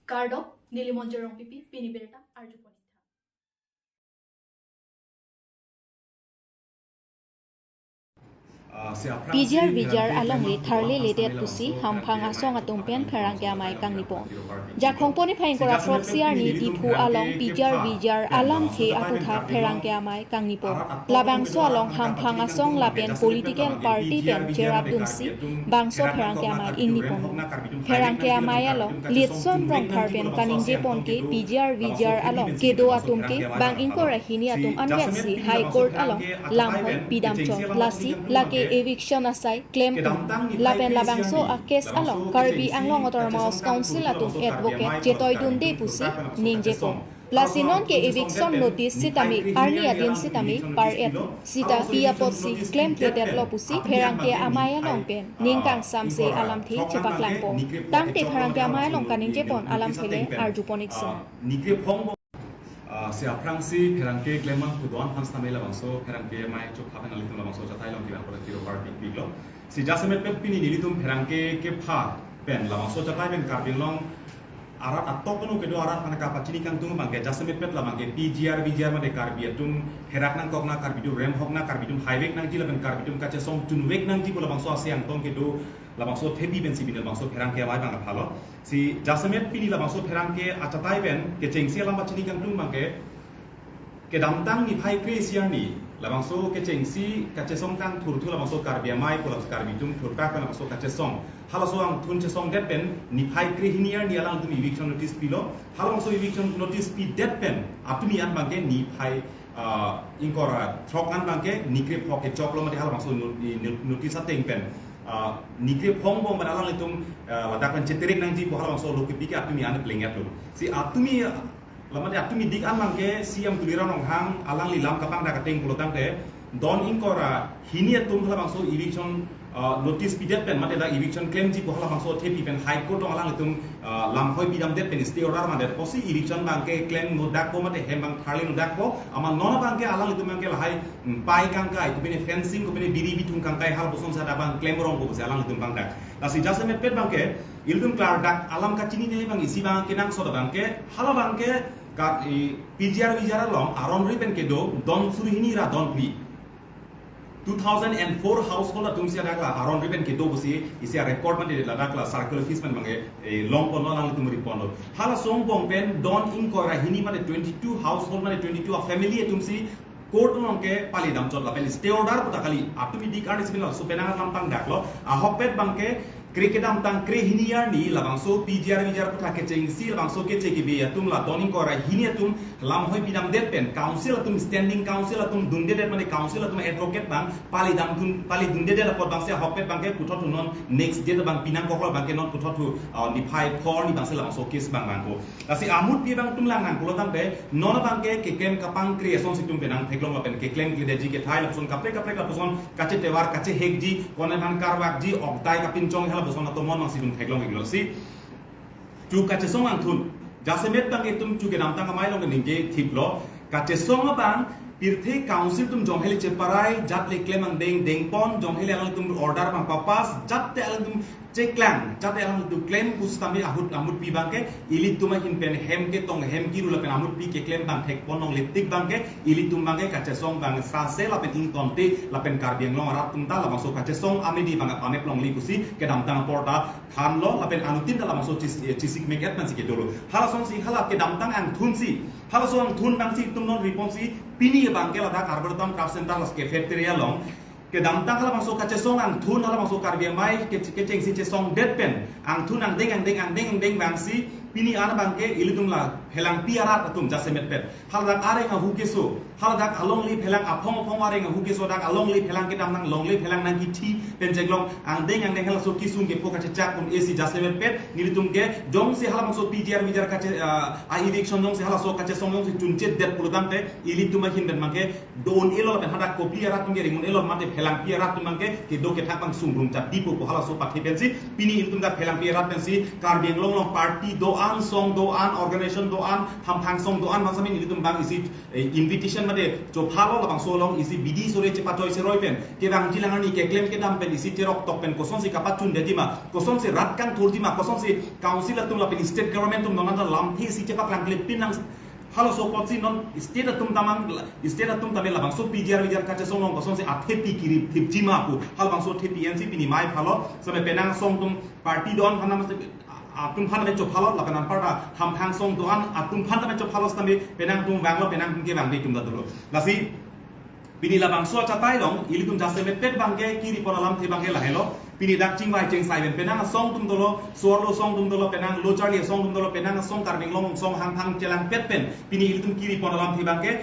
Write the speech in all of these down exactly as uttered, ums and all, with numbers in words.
Kardom, neli Monjir Rongpipi, pini birta arjupon ik tha. Pijar vijar alongle tharleledet pusi hamphang asong atum pen pherangke amei kangnipon. Jakhong pon niphai ingkoi ra throk-si arni Diphu along pijar vijar alamthe aputhak pherangke amei kangnipon. Labangso along hamphang asong lapen political party pen cherapdunsi bangso pherangke amei ingnipon. Pherangke amei along Litson Rongphar pen kaningjepon ke pijar vijar along kedo atum ke bang ingkoi ra hini atum anvetsi High Court along lamhoi pidamchot, lasi lake eviction asai klemdun. Lapen labangso a-case along Karbi Anglong Autonomous Council atum advocate chetoidunde pusi ningjepon. Lasi non ke eviction notice sitame arni adin sitame par-et, sita pi apotsi klemthedetlo pusi pherangke amei along pen ning kangsamse alamthe chepaklangpon. Tangte pherangke amei along kaningjepon alamthe le arjupon ik sinang. Nikre phong bo, ah, si aphrangsi pherangke klem abang kedo-an aphan sitame labangso pherangke amei chokha pen ilitum labangso achatai along kevang pada kiro party pik lo. Si jasemet pet pini nelitum pherangke kepha pen labangso achatai pen Karbi Anglong arat atok anu kedo arat aphan kapachini kangtung abang ke jasemet pet labang ke pijar vijar mate Karbi atum herak nangkok na, Karbi atum remhok na, Karbi atum haivek nangji lapen Karbi atum kachesong chunvek nangji pu labangso asi angtong kedo labangso thepi pensi pini labangso pherangke amei abang aphan lo. Si jasemet pini labangso pherangke achatai pen kechengsi alam pachini kangtung abang ke kedamtang niphai kre-isi arni labangso kechengsi kachesong kangthurthu labangso Karbi amei pu labangso Karbi atum thurkak pen labangso kachesong, halaso angthun chesongdet pen niphai kre-hini arni alangtum eviction notice pilo. Halabangso eviction notice pidet pen atumi an abang ke niphai, ah, ingkoi ra throk an abang ke nikre phok kechoklo mate halabangso no-, i no-, notice ateng pen, ah, nikre phong bom pen alanglitum, ah, ladak pen cheterek nangji pu halabangso lo kepi ke atumi an plengdet lo. Si atumi, ah, lamate atumi dik an abang ke C M Tuliram Ronghang alangli lam kapangdak ateng pulo tangte don ingkoi ra hini atum halabangso eviction, ah, notice pidet pen mate la eviction klemji pu halabangso thepi pen High Court along alanglitum, ah, lamhoi pidamdet pen stay order mandet pusi eviction abang ke klem nodakpo mate hem abang tharle nodakpo. Amat non abang ke alanglitum abang ke lahai, mm, pai kangkai, kopine fencing, kopine biri bithung kangkai halapuson sa abang klem rongpo pusi alanglitum pangdak. Lasi jasemet pet abang ke ilitum klardak alam kachinine abang isi abang kenangsot abang ke hala abang ke ka, i, pijar vijar along aron ri pen kedo don suri hini ra don phli. Two thousand and four household atum si adak la aron ri pen kedo pusi isi a-record mate ladak la circular office pen abang ke, e, longponlo, alanglitum riponlo. Halaso angbong pen don ingkoi ra hini mate twenty-two household mate twenty-two a-family atum si court along ke palidamchot lapen stay order puta kali. Atumi dik arni si pini labangso penang alam pangdaklo. Ahokpet abang ke kre kedamtang kre-hini arni labangso pijar vijar aputhak kechengsi labangso keche kebe atum la don ingkoi ra hini atum lamhoi pidamdet pen council atum, standing council atum dundedet mane council atum advocate abang palidamdun, palidundedet apot abang si ahokpet abang ke puthot thu non next date abang pinangkoklo, abang ke non puthot thu, ah, niphai pho arni abang si labangso case abang vangpo. Lasi amutpi abang atum lang nang pulo tangte non abang ke keklem kapangkre asonsi itum penang theklong lapen keklemkledetji kethai lapuson kaprek kaprek lapuson kachetovar kachehekji, konat aphan karvakji, oktai kapinchong halapuson atomon abang si itum theklong iklo si. Chu kachesong angthun. Jasemet abang itum chu kedamtang amei along ningje thiplo. Kachesong abang pirthe council atum jongheli cheparai, jat le klem angdeng dengpon, jongheli alangtum order abang papass, jat te alangtum cheklang, jat te alangtum klem pusitame ahut amutpi abang ke ilitum ahin pen hem ketong hem kiru lapen amutpi keklem abang thekpon longle tik abang ke ilitum abang ke kachesong abang sase lapen ingtonte lapen Karbi Anglong arat atum ta labangso kachesong amidi abang apamek longle pusi kedamtang apor ta thanlo lapen anuttin ta labangso chis-, eh, chisikmek et pensi kedolo. Halasonsi hala kedamtang angthunsi, halaso angthun abang si itum non riponsi pini abang ke ladak Arboretum Craft Center las cafeteria along kedamtang halabangso kachesong angthun halabangso Karbi amei ke, kechengsi chesongdet pen angthun angdeng angdeng angdeng angdeng abang si pini an abang ke ilitum la phelangpi arat atum jasemet pet haladak areng ahu keso, haladak alongle phelang aphong aphong areng ahu keso, dak alongle phelang kedam nang longle phelang nangkithi pen cheklong angdeng angdeng halaso kesung kepo kachechak un-e si jasemet pet nelitum ke jongsi halabangso pijar vijar kache, ah, a-eviction jongsi halaso kachesong jongsi chunchetdet pulo tangte ilitum ahin pen abang ke do un-elo lapen hadak kopili arat atum ke ring un-elo mate phelangpi arat atum abang ke kedo kethak abang sungrum chatdi pu halaso pathe pensi pini ilitum dak phelangpi arat pensi Karbi Anglong along party do Hamphang song do-an, organization do-an, Hamphang song do-an, masa min ilitum bang isi, eh, invitation mate chophalo labangso along isi bidi sore chepachoi seroi pen, kevangji lang arni keklem kedam pen isi cherok tok pen kosonsi kapachundedetji ma, kosonsi rat kangthurji ma, kosonsi council atum lapen state government atum non anta lamthe isi chepaklangkle pin nang. Halaso apotsi non state atum tamang, state atum tame labangso P G R V G R kachesong along kosonsi athepi kiri thipji ma pu. Halabangso thepi ensi pini mai phalo, same penang asong atum party do-an aphan tame, atum aphan tame chophalo, lapen anparta Hamphang song do-an atum aphan tame chophalo sitame penang atum vanglo, penang atum kevangve atum ta dolo. Lasi pini labangso achatai along ilitum jasemetpet abangke kiri pon alamthe abangke lahelo. Pini dak chingvai chingsai pen penang asong atum dolo, so-arlo asong atum dolo, penang lo charli asong atum dolo, penang asong Karbi Anglong song Hamphang chelangpet pen pini ilitum kiri pon alamthe abangke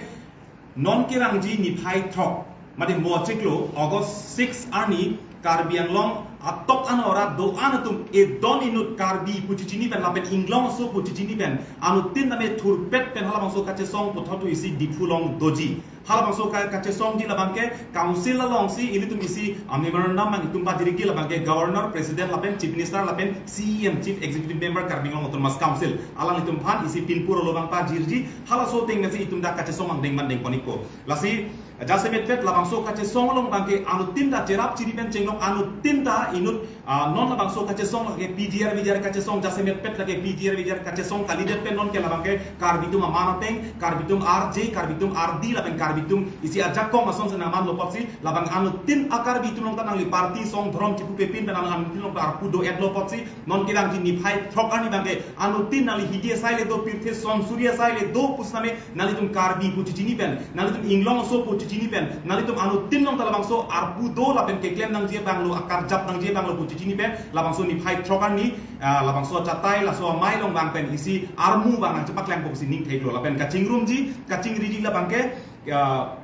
non kevangji niphai throk, mate mo chiklo August six arni Karbi Anglong atok ano rat do-an atum edon inut Karbi pu chichini pen lapen Inglong aso pu chichini pen anuttin tame thurpet pen halabangso kachesong puthot isi Diphu along doji. Halabangso ka-, kachesongji labangke council alongsi ilitum isi, ah, memorandum mang itum pajirji labangke Governor, President lapen Chief Minister lapen C E M, Chief Executive Member Karbi Anglong Autonomous Council, alanglitum aphan isi pinpur alo bang pajirji. Halaso ateng pensi itum dak kachesong angdeng mandeng pon-ikpo. Lasi jasemetpet labangso kachesong along abangke anuttin ta cherap chiri pen chenglok, anuttin ta inut, ah, non labangso kachesong lake P G R V G R kachesong, jasemetpet lake P G R V G R kachesong kalidet pen nonke labangke Karbi atum aman ateng, Karbi atum arje, Karbi atum ardi lapen Karbi atum isi ajakong asonsi nangmanlo apotsi labang anuttin a-Karbi atum along ta nangli party song dhorom chipupe pin pen anuttin along ta arpu do-etlo apotsi non kevangji niphai throk arni abangke anuttin nangli hidi asai le do, pirthe son suri asai le do pusitame nanglitum Karbi pu chichini pen, nanglitum Inglong aso pu chichini pen, nanglitum anuttin along ta labangso arpu do lapen keklem nangji abanglo, akarjap nangji abanglo pu chichini pen labangso niphai throk arni, ah, labangso achatai laso amei along abang pen isi armu abang nangchepaklang pusi ning theklo lapen kachingrumji, kachingriji labangke, ah,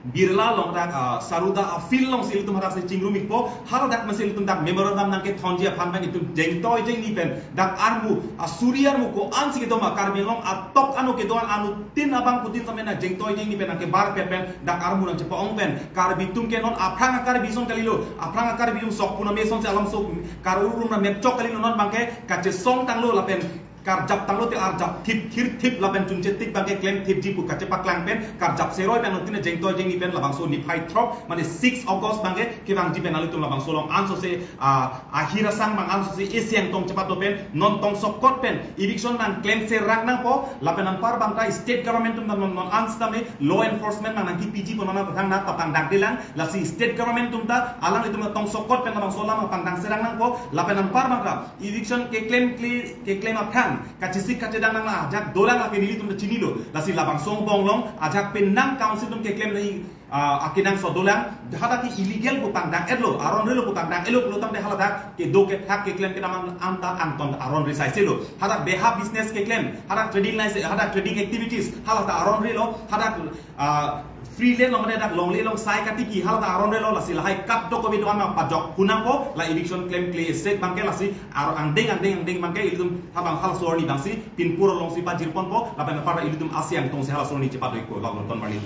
Birla along dak, ah, Saruda a-field alongsi ilitum hadak si chingrumikpo, haladak masi ilitum dak memorandum nangkethonji aphan pen itum jengtoi jengni pen dak armu, asuri armu ko-ansi kedo ma Karbi Anglong atok ano kedo-an anuttin abangphutin tame nang jengtoi jengni pen nangkebarpet pen dak armu nangchepa-ong pen Karbi atum ke non aphrang a-Karbi ason kalilo, aphrang a-Karbi atum sok puname asonsi alam sok karurum na mepchok kalilo, non abangke kachesong tanglo lapen karjap tanglo te arjap thip thir thip lapen chunche tik abangke klem thipji pu kachepaklang pen karjap seroi pen anuttin jengtoi jengni pen labangso niphai throk mane six August abangke kevangji pen nanglitum labangso along ansose, ah, ahir asang abang ansose isi angtong chepato pen non tongsokot pen eviction nangklem serang nangpo lapen anpar abangta state government atum non non ansitame law enforcement abang nangkipiji pu non aphrang nangpapangdang delang, lasi state government atum ta alanglitum tongsokot pen labangso alam pangdang serang nangpo lapen anpar abangta eviction keklem kle-, keklem aphrang kachesik kachedang nang ajak dolang lake nelitum ta chinilo. Lasi labangso angbong along ajak pen nang council atum keklem nang, ah, akenangsot dolang. Hadak ke illegal pu pangdang-etlo, aron relo pu pangdang-etlo pulo tangte haladak kedo kethak keklem kedam an-, anta angton aron ri saiselo. Hadak beha business keklem, hadak trading license, hadak trading activities, haladak aron relo, hadak, ah, free land along mane dak longle longsai katiki haladak aron relo, lasi lahai kap do kobi do-an ma pajok hunangpo, la eviction klem kle sek abangke lasi ar angdeng angdeng angdeng abangke ilitum habang halaso arni abangsi pinpur alongsi pajir ponpo, lapen apar ilitum isi angtongsi halaso arni chepadoikpo, labang ton marli.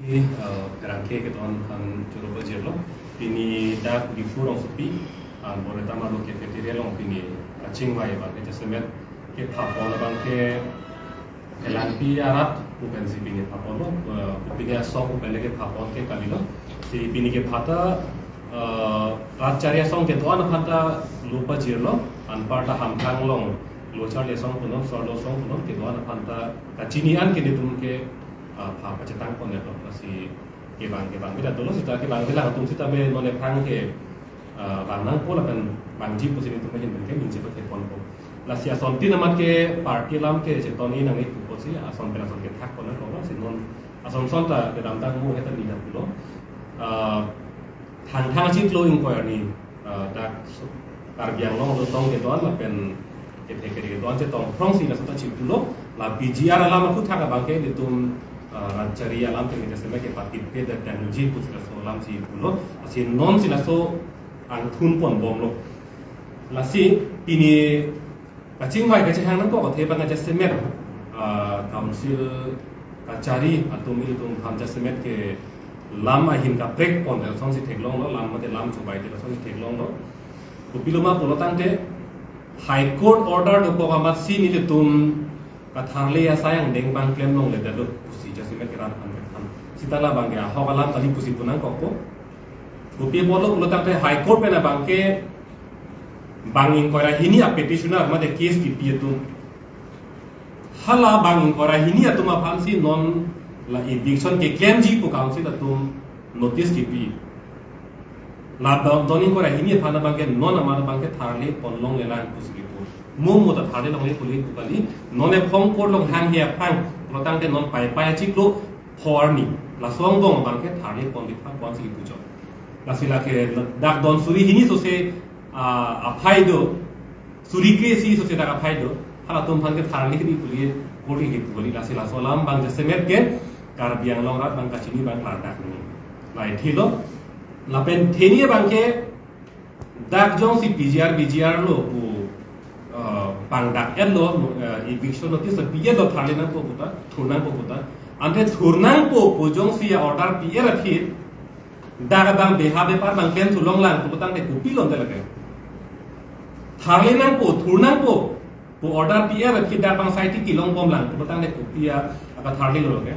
I, eh, kerangke keton han choro pajirlo. Pini dak Diphu rongsopi, ah, Boreta Marlo cafeteria along pini kachingvai abangke jasemet kephapon abangke Kelanpi arat pu pensi pini phapon lo, eh, pini asong pu pen le kephapon ke kalilo. Si pini kepha ta, eh, rat chari asong kedo-an aphan ta lo pajirlo, anparta Hamphang along lo charli asong punon, so-arlo asong punon, kedo-an aphan ta kachini an ke nelitum ke, eh, pha pachetang pon lo, si kevang kevang bida dolo sita kevang bilang atum sitame non aphrang ke, ah, vang nangpo lapen vangji pusi nelitum ahin pen ke ningje pathek ponpo. Lasi asontin amat ke party alam ke chetongji nangji pusi ason pen ason kethak pon nangkok, lasi non ason son ta kedamtang mu heta nina pulo. Ah, Thangthang achiklo ingkoi arni, ah, dak Karbi Anglong along tong kedo-an lapen kethe kere kedo-an chetong phrongsi laso ta chipulo, la P G R alam aphuthak abangke nelitum, ah, rat chari alam pen jasemet kepatippedet nangji pusi laso alam chipulo, lasi nonsi laso angthun ponbomlo. Lasi pini kachingvai kachehang nangkok athe abang jasemet, ah, council kachari atum ilitum aphan jasemet ke lam ahin kaprek pon asonsi theklonglo, lam mate lam chubai te asonsi theklonglo. Kopilo ma pulo tangte, High Court order dokok amatsi nelitum katharli asai angdeng abang klem longledetlo pusi jasemet keran aphan keran. Seta labang ke ahok alam kali pusi pu nangkokpo. Kopi apotlo pulo tangte High Court pen abang ke bang ingkoi ra hini a petitioner mate case kipi atum. Hala bang ingkoi ra hini atum aphansi non la eviction keklemji pu council atum notice kipi. La don don ingkoi ra hini aphan abang ke non amat abang ke tharli pon longlelang pusi kipu. Mo mo ta tharli longle pule pu kali. Non ephong Court along hanghe aphan pulo tangte non Paipai achiklo pho arni. Laso angbong abang ke tharli pon di pha ponsi kipu chot. Lasi lake dak don suri hini sose, ah, aphai do. Suri kre-isi sose dak aphai do. Halatum aphan ke tharli hini pule Court kipu kali. Lasi laso alam abang jasemet ke Karbi Anglong arat abang kachini abang klardak ni. Lahai thilo. Lapen theni abang ke dak jongsi P G R, V G R lo pu, eh, pangdak-etlo, eh, eviction notice pi-etlo, tharli nangpo puta, thur nangpo puta. Ante thur nangpo pu jongsi a-order pi-et aphi, dak abang beha bepar abang klem thu longlang pu tangte kopi lon de lake. Tharli nangpo, thur nangpo pu order pi-et aphi dak abang sai tiki longbomlang pu tangte kopi a, aka tharli lo ke.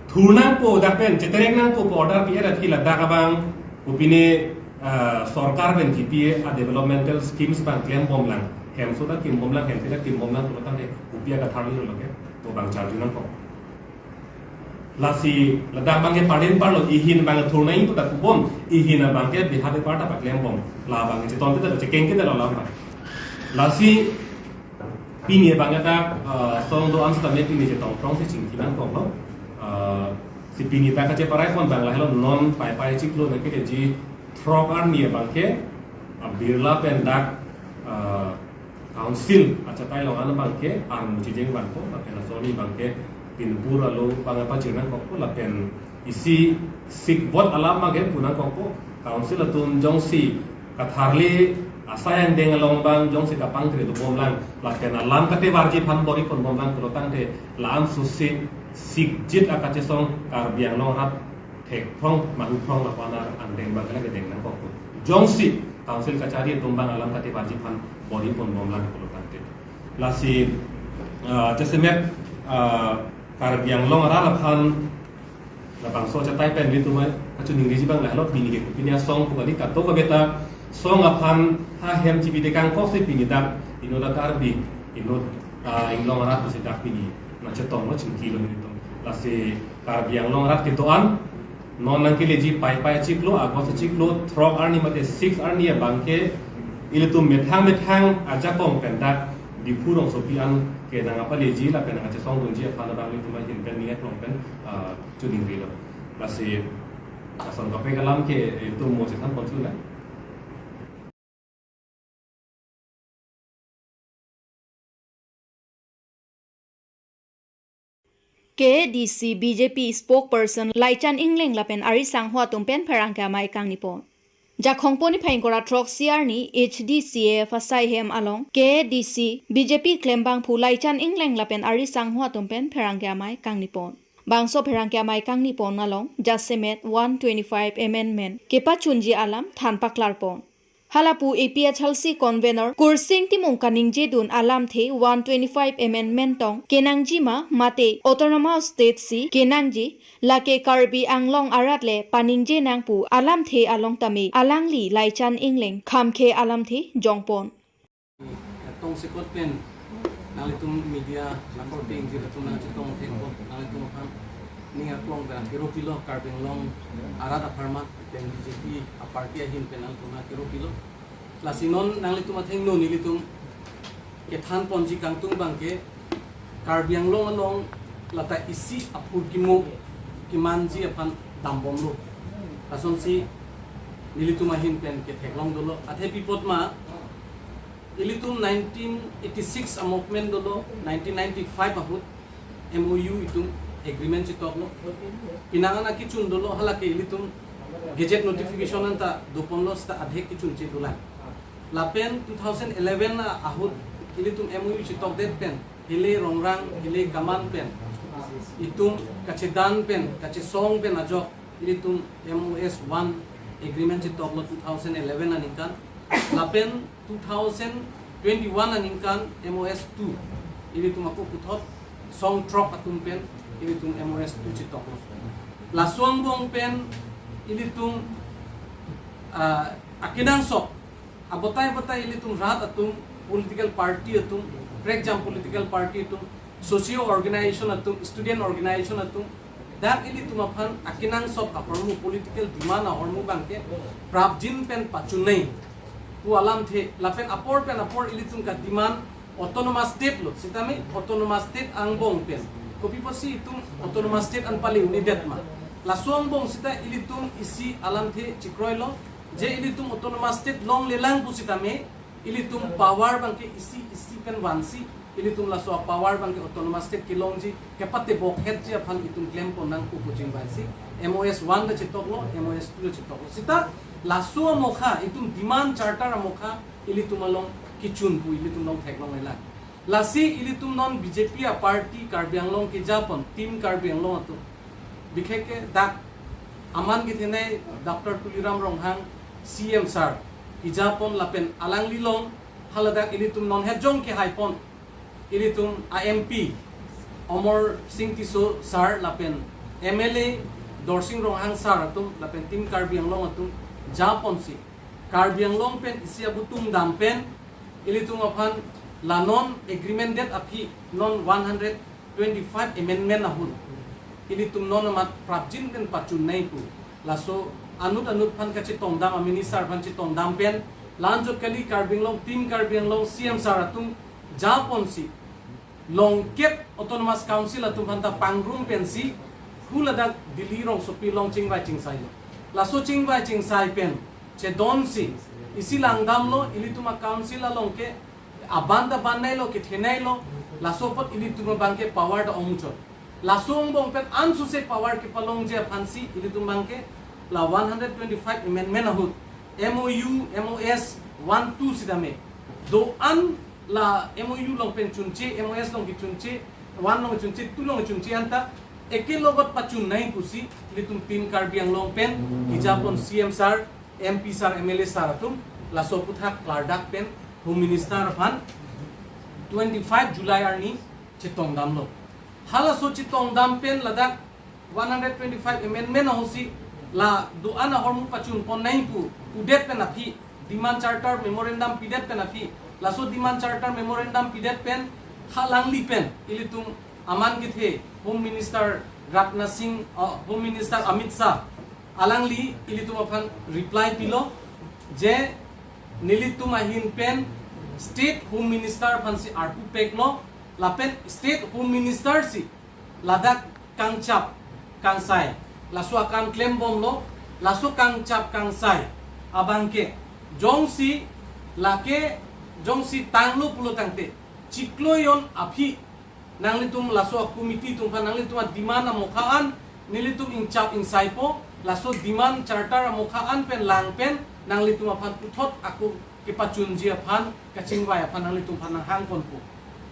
Thur nangpo dak pen, cheterek nangpo pu order pi-et aphi ladak abang kopine, ah, sorkar pen kipi a-developmental schemes abang klembomlang. Hem so ta kimbomlang, hem si ta kimbomlang pu tangte kopi aka tharli lo ke. To abang charju nangkok. Lasi ladak abang ke pardin parlo, ihin abang thur nangpo ta kubom, ihin abang ke beha bepar ta paklembom. La abang ke cheton te ta chekeng ke ta lo lam abang. Lasi pini abang ke dak, eh, song do-an setame pini chetong throng si chingki nangkoklo. Eh, si pini dak kacheparai pon abang lahelo non Paipai achiklo nangkeleji throk arni abang ke, ah, Birla pen dak, eh, Council achatai along an abang ke armu chijeng vanpo, lapen laso arni abang ke pinpur alo abang pajir nangkokpo, lapen isi sikbot alam abang ke pu nangkokpo. Council atum jongsi katharli asai angdeng along abang jongsi kapangkri dobomlang, lapen alam katevarji aphan bor-i ponbomlang pulo tangte la-an susi sikjit akachesong Karbi Anglong arat thekphrong, mangphrong lapu aner angdeng abang kala kedeng nangkokpo. Jongsi Council kachari atum abang alam katevarji aphan bor-i ponbomlang pulo tangte. Lasi, ah, jasemet, ah, Karbi Anglong arat aphan labangso achatai pen nelitum kachiningriji abang lahelo, pini ke pini asong pu kali, kadokave ta song aphan ha hem chibi dekang kok si pini dak inut a Karbi, inut, ah, Anglong arat pusi dak pini nangchetonglo, chingkilo nelitum. Lasi Karbi Anglong arat kedo-an non nangkeleji Paipai achiklo, August achiklo throk arni mate six arni abang ke ilitum methang methang ajakong pen dak Diphu rongsopi an ke nangpaleji lapen nangchesongdunji aphan abang ilitum ahin pen ning aklong pen, ah, chiningrilo. Lasi ason kaprek alam ke ilitum mo chethan ponchula. K A D C B J P spokesperson Laichan Engleng lapen ari sangho atum pen pherangke amei kangnipon. Jakhong poni phai ingkoi ra throksi arni H D C F asai hem along K A D C B J P klembangphu Laichan Engleng lapen ari sangho atum pen pherangke amei kangnipon. Bangso pherangke amei kangnipon along jasemet one twenty-five amendment kepachunji alam than paklarpon. Halapu A P H L C convener Kursing Timung kaningjedun alamthe one twenty-five amendment tong kenangji ma mate autonomous state si kenangji, lake Karbi Anglong arat le paningje nangpu alamthe along tame alangli Laichan Engleng khamkhe alamthe jongpon. Tongsekot pen nanglitum media akorte ingjir atum nangchetong thekpo, nanglitum aphan ning aklong pen kero pilo, Karbi Anglong arat apharman pen B J P aparty ahin pen nanglitum kero pilo. Lasi non nanglitum athengno nelitum kethan ponji kangtung abang ke Karbi Anglong along lata isi aphurkimo kemanji aphan dambomlo. Lasonsi nelitum ahin pen ketheklong dolo. Athe pi apot ma, ilitum nineteen eighty-six a-movement dolo, nineteen ninety-five ahut M O U itum agreement chetoklo. Penang an akechun dolo, halake ilitum gazette notification anta doponlo seta adhek kechunche dolang. Lapen two thousand eleven ahut ilitum M O U chetokdet pen, hile rongrang, hile kaman pen, itum kachedan pen, kachesong pen ajok ilitum M O S one agreement chetoklo two thousand eleven aningkan. Lapen two thousand twenty-one aningkan M O S two ilitum ako puthot song throk atum pen ilitum M O S two chetok. Laso angbong pen ilitum, ah, akenangsot abatai batai ilitum rat atum, political party atum, prekjam political party atum, socio organization atum, student organization atum, dak ilitum aphan akenangsot ahormu, political demand ahormu abangke prapjin pen pachun nai pu alamthe. Lapen apor pen apor ilitum ka demand autonomous state lo, sitame autonomous state angbong pen kopi pusi itum autonomous state an pale un-edet ma? Laso angbong sita ilitum isi alamthe chekroilo, je ilitum autonomous state longlelang pusitame ilitum power abangke isi isi pen vansi, ilitum laso power abangke autonomous state kelongji kepatebok hetji aphan itum klempon nangkok pu chingvaisi M O S one ta chetoklo, M O S two ta chetoklo. Sita laso amokha itum demand charter amokha ilitum along kechun pu ilitum along theklonglelang. Lasi ilitum non B J P a party Karbi Anglong kejapon, Team Karbi Anglong atum, bikheke dak aman kethenei Doctor Tuliram Ronghang C M sir kejapon lapen alangli along haladak ilitum non hetjong kehaipon, ilitum a M P Amarsing Tisso sir lapen M L A Dorsing Ronghang sir atum lapen Team Karbi Anglong atum japonsi Karbi Anglong pen isi abutung dam pen ilitum aphan la non agreement det aphi non one hundred twenty-five amendment ahut ilitum non amat prapjin pen pachun nai pu. Laso anut anut aphan kachetongdam, a minister aphan chetongdam pen, la-anchot kali Karbi Anglong, Team Karbi Anglong C M sir atum japonsi longkep autonomous council atum aphanta pangrum pensi haladak Delhi rongsopi along chingvai chingsailo. Laso chingvai chingsai pen chedonsi isi langdamlo, ilitum a council along ke aban ta bannailo, kethenailo, laso apot ilitum abangke power ta ongmuchot. Laso angbong pen ansose power kepalongji aphansi ilitum abangke la one hundred twenty-five amendment ahut M O U, M O S one two sitame do-an, la M O U along pen chunche, M O S along kechunche, one along chunche, two along chunche anta ekelogot pachun nai pusi ilitum Team Karbi Anglong pen kejapon C M sir, M P sir, M L A sir atum laso aputhak klardak pen Home Minister aphan twenty-five July arni chetongdamlo. Halaso chetongdam pen ladak one hundred twenty-five amendment ahutsi la do-an ahormu pachunpon nai pu pudet pen aphi, demand charter memorandum pidet pen aphi, laso demand charter memorandum pidet pen halangli pen ilitum aman kethe Home Minister Rajnath Singh, uh, Home Minister Amit Shah, alangli ilitum aphan reply pilo je nelitum ahin pen State Home Minister aphansi arpu peklo, lapen State Home Minister si ladak kangchap kangsai, laso akam klembomlo. Laso kangchap kangsai abangke jongsi lake jongsi tanglo pulo tangte chiklo jon aphi nanglitum laso a committee atum aphan nanglitum a demand amokha an nelitum ingchap ingsaipo, laso demand charter amokha an pen lang pen nanglitum aphan puthot ako kepachunji aphan kachingvai aphan nanglitum aphan nanghangponpo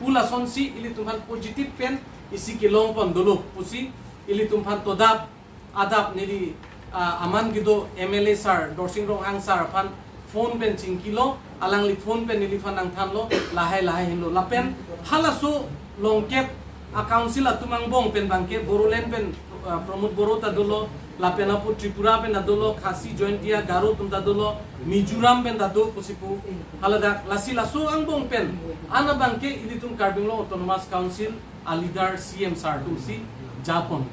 pu lasonsi ilitum aphan positive pen isi kelongpon dolo pusi ilitum aphan todap adap neli, ah, aman kedo M L A sir Dorsing Ronghang sir aphan phone pen chingkilo, alangli phone pen neliphan nangthanlo, lahai lahai henlo. Lapen halaso longkep a council atum angbong pen abangke Bodoland pen, ah, Pramod Boro ta dolo, lapen apo Tripura pen ta dolo, Khasi, Jaintia, Garo atum ta dolo, Mizoram pen ta do pusi pu haladak. Lasi laso angbong pen an abangke ilitum Karbi Anglong Autonomous Council a leader C M sir atumsi japon.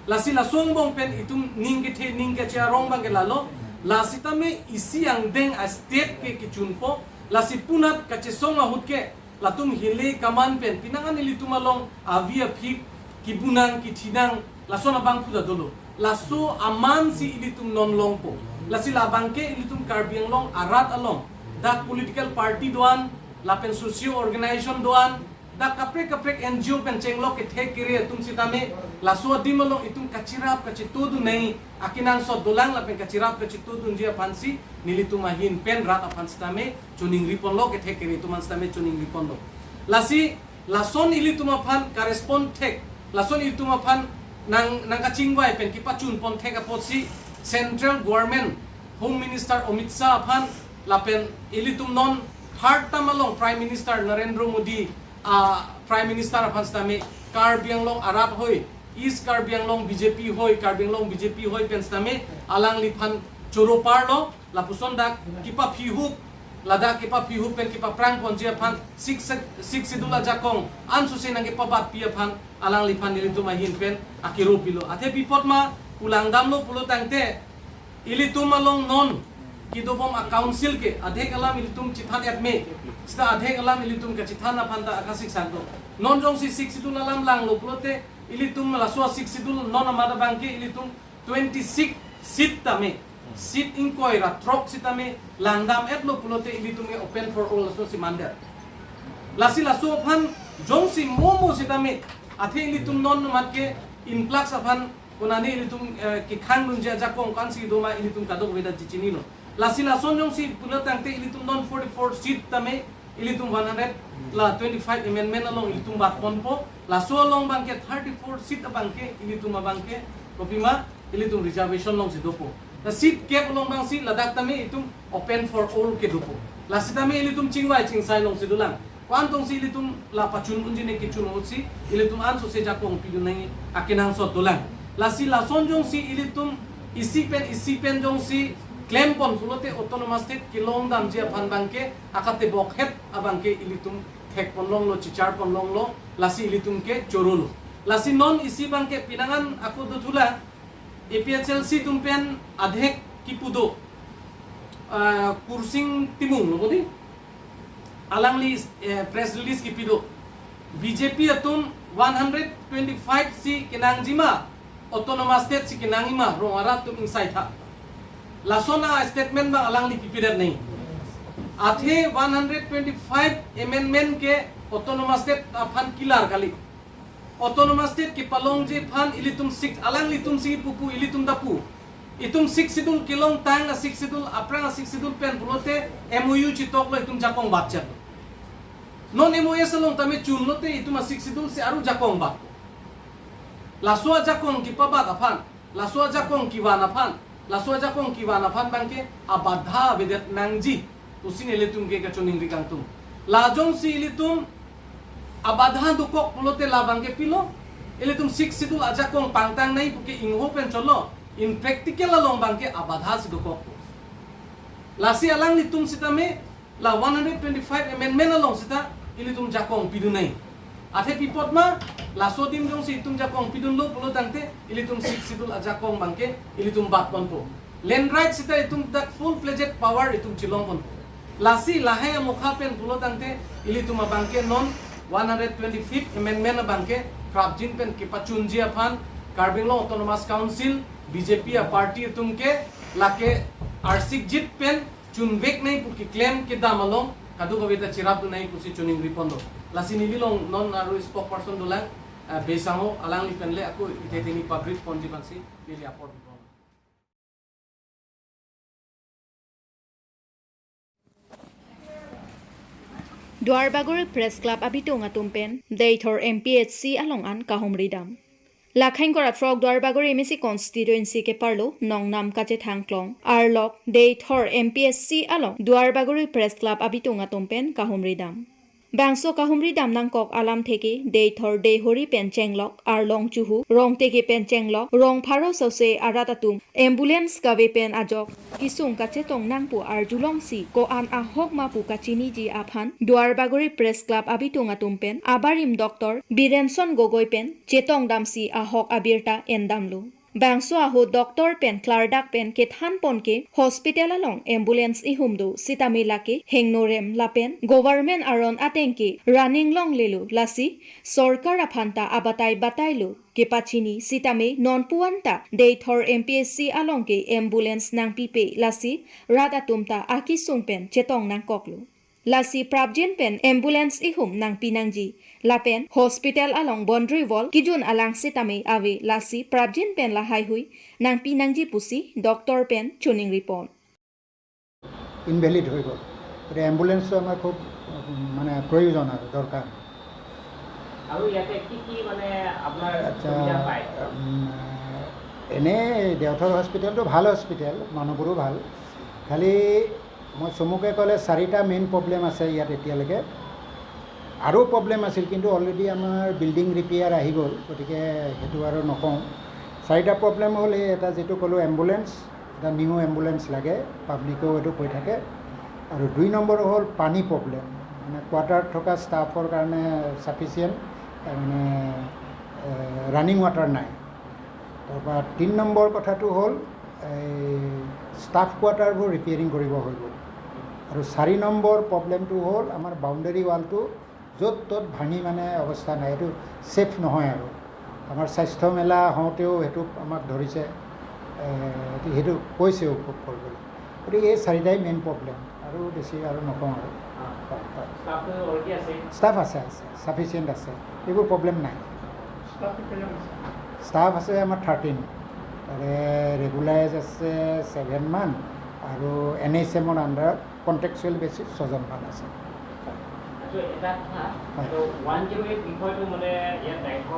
Lasi laso angbong pen itum ning kethe ning kache arong abangke lalo, la sitame isi angdeng a state ke kechunpo, lasi punat kachesong ahut ke latum hile kaman pen pinangan ilitum along avi aphik kibunang kithinang lason abangphu ta dolo. Laso amansi ilitum non longpo. Lasi labangke ilitum Karbi Anglong arat along dak political party do-an, lapen socio organization do-an, dak kaprek kaprek N G O pen chenglok kethek kere atum sitame laso adim along itum kachirap kachetodun nai akenangsot dolang lapen kachirap kachetodunji aphansi nelitum ahin pen rat aphan sitame choningriponlo, kethek kere atum aphan sitame choningriponlo. Lasi lason ilitum aphan ka-respond thek, lason ilitum aphan nang nangkachingvai pen kepachunpon thek apotsi Central Government Home Minister Amit Shah aphan Lapen ilitum non third term along Prime Minister Narendra Modi, ah, Prime Minister aphan sitame Karbi Anglong arat hoi, East Karbi Anglong B J P hoi, Karbi Anglong B J P hoi pen sitame alangliphan choro parlo, lapuson dak kepaphihup, ladak kepaphihup pen kepaprang ponji aphan six, six schedule ajakong ansose nangkepabatpi aphan alangliphan ilitum ahin pen akero pilo. Athe pi apot ma pu langdamlo pulo tangte, ilitum along non kedobom a-council ke adhek alam ilitum chethan-et me, seta adhek alam ilitum kachethan aphan ta akasik sangto. Non jongsi six schedule alam langlo pulote, ilitum laso six schedule non amat abangke ilitum twenty-six seat tame, seat ingkoi ra throk sitame langdam-etlo pulote ilitum ke open for all laso si mandet. Lasi laso aphan jongsi momo sitame, athe ilitum non amat ke influx aphan konane ilitum, eh, kekhang dunji ajakong ko-ansi doma ilitum kadokave ta chechinilo. Lasi lason jongsi pulo tangte ilitum non forty-four seat tame ilitum one hundred la twenty-five amendment along ilitum bat ponpo, laso along abangke thirty-four seat abangke ilitum abangke kopima ilitum reservation alongsi dopo. La seat kep along abangsi ladak tame itum open for all ke dopo. Lasi tame ilitum chingvai chingsai alongsi dolang. Ko-an tongsi ilitum la pachun unji ne kechun ahutsi ilitum ansose jakong pidun nangji akenangsot dolang. Lasi lason jongsi ilitum isi pen isi pen jongsi klem pon pulote autonomous state kelong damji aphan abangke akatebok het abangke ilitum thek ponlonglo, chichar ponlonglo, lasi ilitum ke chorolo. Lasi non isi abangke pinangan ako dothula, A P H L C atum pen adhek kipu do, ah, Kursing Timung lo kodi. Alangli, eh, press release kipi do. B J P atum one hundred twenty-five si kenangji ma, autonomous state si kenangji ma, rong arat atum ingsai tha. Lason a-statement abang alangli pipedet nangji. Athe one hundred twenty-five amendment ke autonomous state aphan kelar kali. Autonomous state kepalongji aphan ilitum six, alanglitum si pupu, ilitum ta pu. Itum six schedule kelong tang a-six schedule, aphrang a-six schedule pen pulote M O U chetoklo, itum jakong batchet. Non M O S along tame chunlote itum a-six schedule si aru jakong bat. Laso ajakong kepabat aphan, laso ajakong kevan aphan, laso ajakong kevan aphan abangke abadha avedet nangji pusi nelitum ke kachiningri kangtung. La jongsi ilitum abadha dokok pulote la abangke pilo, ilitum six schedule ajakong pangtang nangji puke ingho pen cholo, in practical along abangke abadha si dokok. Lasi alanglitum sitame la one hundred twenty-five amendment along seta ilitum jakong pidun nangji. Athe pi apot ma, laso adim jongsi itum jakong pidunlo pulo tangte ilitum six schedule ajakong abangke ilitum bat ponpo. Land right seta itum dak full-fledged power itum chelong ponpo. Lasi lahai amokha pen pulo tangte ilitum abangke non one hundred twenty-fifth amendment abangke prapjin pen kepachunji aphan Karbi Anglong Autonomous Council B J P a-party atum ke lake arsikjit pen chunvek nangji pu keklem kedam along kadokave ta cherapdun nangji pusi chiningri pon do. Lasi neli along non aru spokesperson dolang, eh, Bey Sangho, alangli pen le ako ite teni pabrik ponji aphansi neli apor pon. Duarbagori Press Club abitung atum pen Deithor M P H C along an kahumri dam. Lakhang kora throk Duarbagori M A C constituency keparlo nongnam kachethang klong arlok Deithor M P H C along Duarbagori Press Club abitung atum pen kahumri dam. Bangso kahumri dam nangkok alamthe ke Deithor Deihori pen chenglok, arlong chuhu, rong teke pen chenglok, rong pharo sose arat atum ambulance kave pen ajok kesung kachetong nangpo arjulongsi ko-an ahok ma pu kachiniji aphan Duarbagori Press Club abitung atum pen abarim Doctor Birenson Gogoi pen chetong damsi ahok abirta endamlo. Bangso ahut doctor pen klardak pen kethan pon ke hospital along ambulance ihum do sitame lake hingno rem lapen government aron ateng ke running longlelo, lasi sorkar aphan ta abatai batailo kepachini sitame nonpu-an ta Deithor M P H C along ke ambulance nangpipe, lasi rat atum ta akesung pen chetong nangkoklo. Lasi prapjin pen ambulance ihum nangpi nangji lapen hospital along boundary wall kejun alang sitame ave, lasi prapjin pen lahaihui nangpi nangji pusi doctor pen chiningri pon. Invalid হৈ গ'ল। গতিকে এম্বুলেন্সটো আমাৰ খুব, উম, মানে প্ৰয়োজন আৰু দৰকাৰ। আৰু ইয়াতে কি কি মানে আপোনাৰ আচ্ছা, সুবিধা পায়? উম, এনেই দেওথৰ হস্পিটেলটো ভাল হস্পিটেল, মানুহবোৰো ভাল। খালি মই চমুকৈ ক'লে চাৰিটা মেইন প্ৰব্লেম আছে ইয়াত এতিয়ালৈকে। আৰু প্ৰব্লেম আছিল, কিন্তু অলৰেডি আমাৰ বিল্ডিং ৰিপেয়াৰ আহি গ'ল, গতিকে সেইটো আৰু নকওঁ। চাৰিটা প্ৰব্লেম হ'ল, এই এটা যিটো ক'লোঁ এম্বুলেন্স, এটা নিউ এম্বুলেন্স লাগে, পাব্লিকেও এইটো কৈ থাকে। আৰু দুই নম্বৰ হ'ল পানী প্ৰব্লেম, মানে কোৱাৰ্টাৰত থকা ষ্টাফৰ কাৰণে ছাফিচিয়েণ্ট মানে ৰানিং ৱাটাৰ নাই। তাৰপৰা তিনি নম্বৰ কথাটো হ'ল এই ষ্টাফ কোৱাৰ্টাৰবোৰ ৰিপেয়াৰিং কৰিব হৈ গ'ল। আৰু চাৰি নম্বৰ প্ৰব্লেমটো হ'ল আমাৰ বাউণ্ডেৰী ৱালটো য'ত ত'ত ভাঙি মানে অৱস্থা নাই, এইটো ছেফ নহয় আৰু। আমাৰ স্বাস্থ্য মেলা হওঁতেও সেইটো আমাক ধৰিছে, এ, সেইটো কৈছেও খুব কৰিবলৈ। গতিকে এই চাৰিটাই মেইন প্ৰব্লেম, আৰু বেছি আৰু নকওঁ আৰু। হয়, হয়। ষ্টাফটো অলৰেডি আছে? ষ্টাফ আছে, আছে, ছাফিচিয়েণ্ট আছে, এইবোৰ প্ৰব্লেম নাই। ষ্টাফ কিমান আছে? ষ্টাফ আছে আমাৰ থাৰ্টিন, তাৰে ৰেগুলাৰাইজ আছে ছেভেনমান, আৰু এন এইচ এমৰ আণ্ডাৰত কণ্ট্ৰেকচুৱেল বেচিছ ছজনমান আছে। আচ্ছা, এটা কথা, হয়। তো ওৱান জিৰ' এইট বিষয়টো মানে ইয়াত দায়িত্ব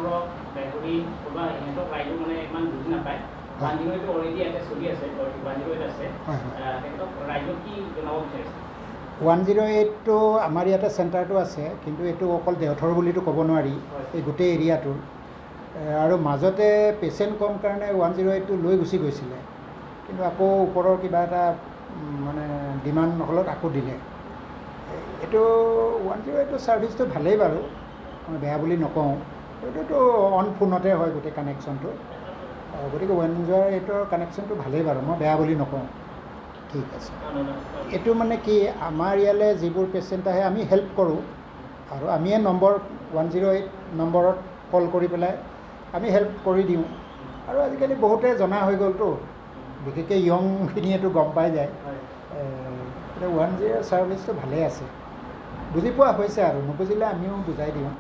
দায়িত্বী কোনোবা সিহঁতক ৰাইজে মানে ইমান বুজি নাপায়। হয়। ওৱান জিৰ' এইটটো অলৰেডি ইয়াতে চলি আছে, ওৱান জিৰ' এইট আছে। হয়, হয়। আহ, তেখেতক ৰাইজক কি জনাব বিচাৰিছে? ওৱান জিৰ' এইটটো আমাৰ ইয়াতে চেণ্টাৰটো আছে, কিন্তু এইটো অকল দেওথৰ বুলিতো ক'ব নোৱাৰি, হয়। এই গোটেই এৰিয়াটোৰ। এ, আৰু মাজতে পেচেণ্ট কম কাৰণে ওৱান জিৰ' এইটটো লৈ গুচি গৈছিলে, কিন্তু আকৌ ওপৰৰ কিবা এটা, উম, মানে ডিমাণ্ড হ'লত আকৌ দিলে। এইটো ওৱান জিৰ' এইটৰ ছাৰ্ভিচটো ভালেই বাৰু, মই বেয়া বুলি নকওঁ। এইটোতো অন ফোনতে হয় গোটেই কানেকশ্যনটো। আহ, গতিকে ওৱান জিৰ' এইটৰ কানেকশ্যনটো ভালেই বাৰু, মই বেয়া বুলি নকওঁ। ঠিক আছে। এইটো মানে কি, আমাৰ ইয়ালৈ যিবোৰ পেচেণ্ট আহে, আমি হেল্প কৰোঁ, আৰু আমিয়ে নম্বৰ ওৱান জিৰ' এইট নম্বৰত কল কৰি পেলাই আমি হেল্প কৰি দিওঁ। আৰু আজিকালি বহুতে জনা হৈ গ'লতো, বিশেষকৈ য়ংখিনিয়েতো গম পাই যায়। হয়। এ, গতিকে ওৱান জিৰ' ছাৰ্ভিচটো ভালেই আছে, বুজি পোৱা হৈছে আৰু, নুবুজিলে আমিও বুজাই দিওঁ।